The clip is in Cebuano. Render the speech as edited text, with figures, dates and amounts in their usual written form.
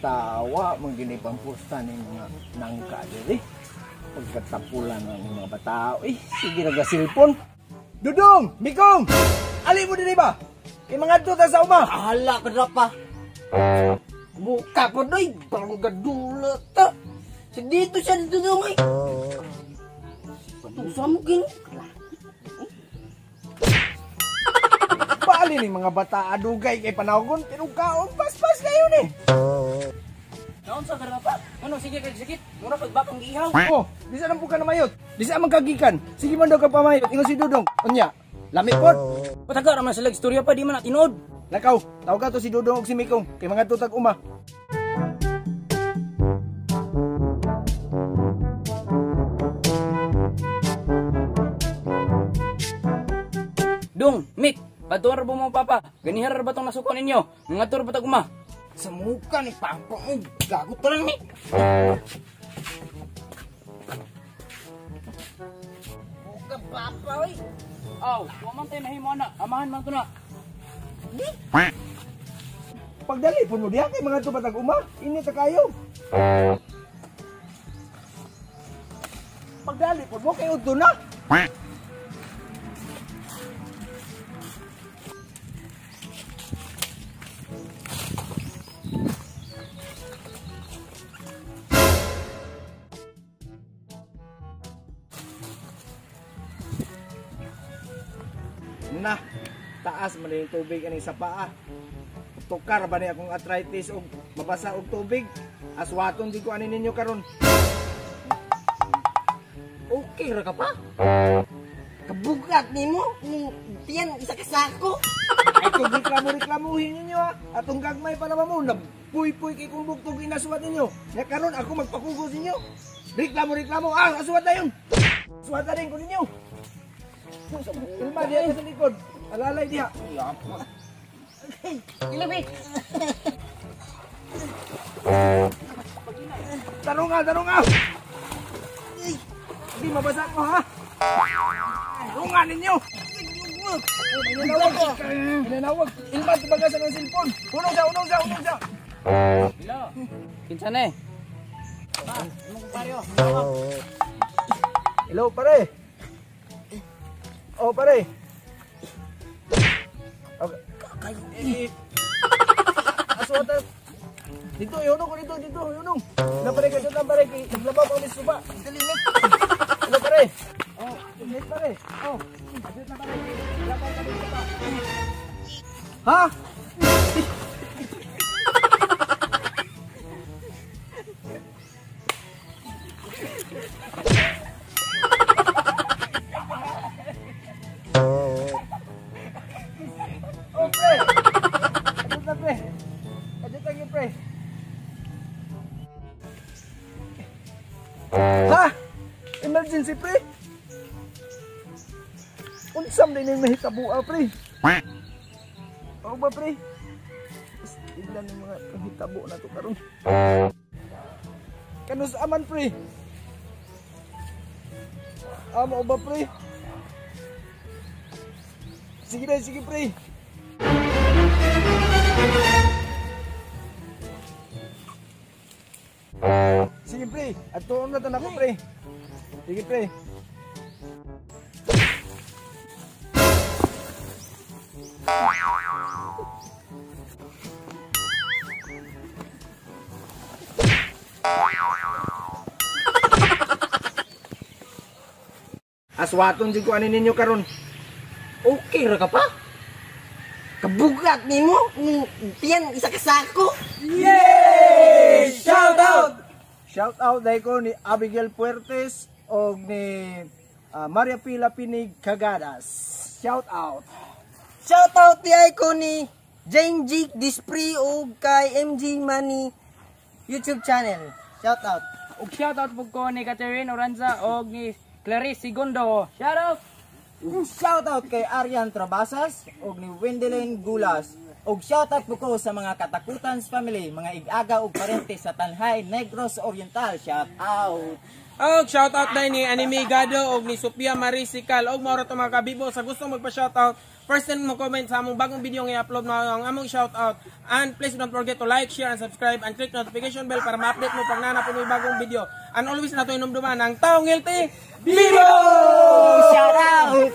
Katawa man gini pampusta ni mga nangka diri. Pagkatapulan ng mga bata, eh, sige na cellphone. Dudong, Mikong, ali mo diri ba? Kay mga ta sa uma. Hala ka pa. Buka po doy, parang gadula ta. Sa dito siya dito ay. Tusa mo gin. Bali ni mga bata adugay kay panawgon pero kaon paspas kayo ni. Naon sa karapa? Ano sige kay sakit? Mura kag bakong gihaw. Oh, di sa nampo ka na mayot. Di sa man kagikan. Sige man daw ka pamayot ingon si Dudong. Unya, lami pod. Pataga ra man sila istorya pa di man na tinuod. Lakaw, tawag to si Dudong og si Mikong kay mga tutag uma. Dong, Mik, patuan ra mo papa. Ganihan ra ba tong nasuko ninyo? Mga tur ba tag uma? Sa muka ni papa mo, gago pa lang ni. Muka papa oy. Aw, wa man tay mahimo ana. Amahan man to na. Di. Pagdali pud mo diha kay mga tubatag uma, init ta kayo. Pagdali pud mo kay udto na. Na, taas man yung tubig aning sa paa. Tukar ba ni akong arthritis og mabasa og tubig? Aswaton di ko ani ninyo karon. Okay ra ka pa? Kabugat nimo ning tiyan isa ka sako. Ay kung reklamo-reklamuhin ninyo ha. Atong gagmay pa naman mo, nagpuy-puy kay kung buktog inaswat ninyo. Nya karon ako magpakugos ninyo. Reklamo-reklamo, ah, aswat na yun. Aswat na rin ko ninyo. Ilma diha sa likod. Alalay diha. Ilabi. Tarunga, tarunga. Hindi mabasa ko ha. Tarunga ninyo. Inanawag. Inanawag. Ilma tubagasan ng cellphone. Unong sa, unong sa, unong sa. Hello. Kinsa na eh? Pa, imong kumpare. Hello pare. Oh pare. Okay. Aswata. Dito yunong ko dito, dito yunong. Na pare kasi lang pare kay naglabaw pa ni suba. Dali ni. Hello pare. Oh, dito pare. Oh, dito na pare. Labaw pa ni suba. Ha? Oh, pre. Adto na pre. Adto tayo pre. Ha? Emergency pre? Unsam din yung nahitabo pre? Oo ba pre? Tignan yung mga nahitabo na to karon. Kanus aman pre? Amo ba pre? Sige na, sige pre. Sige pre, at tuon na tanako pre. Sige pre. Aswaton di ko ani ninyo karon. Okay ra ka pa? Kabugat nimo ning tiyan isa ka sako. Yay! Shout out! Shout out dahil ko ni Abigail Puertes o ni Maria Pila Pinig Cagadas. Shout out! Shout out di ay ko ni Jane G. Dispri o kay MG Money YouTube channel. Shout out! Og shout out po ko ni Catherine Oranza og ni Clarice Segundo. Shout out! Shout out kay Arian Trabasas og ni Wendelin Gulas. Og shout out po ko sa mga Katakutans family, mga ig-aga og parente sa Tanjay, Negros Oriental. Shout out! Og shoutout din ni Anime Gado og ni Sophia Marie Sikal og mao ra to, mga kabibo. Sa gustong magpa-shoutout, first time mo comment sa among bagong video nga i-upload na ang among shoutout. And please don't forget to like, share and subscribe and click notification bell para ma-update mo pag naa na po may bagong video. And always na to inumduman ang taong healthy, bibo! Shout out!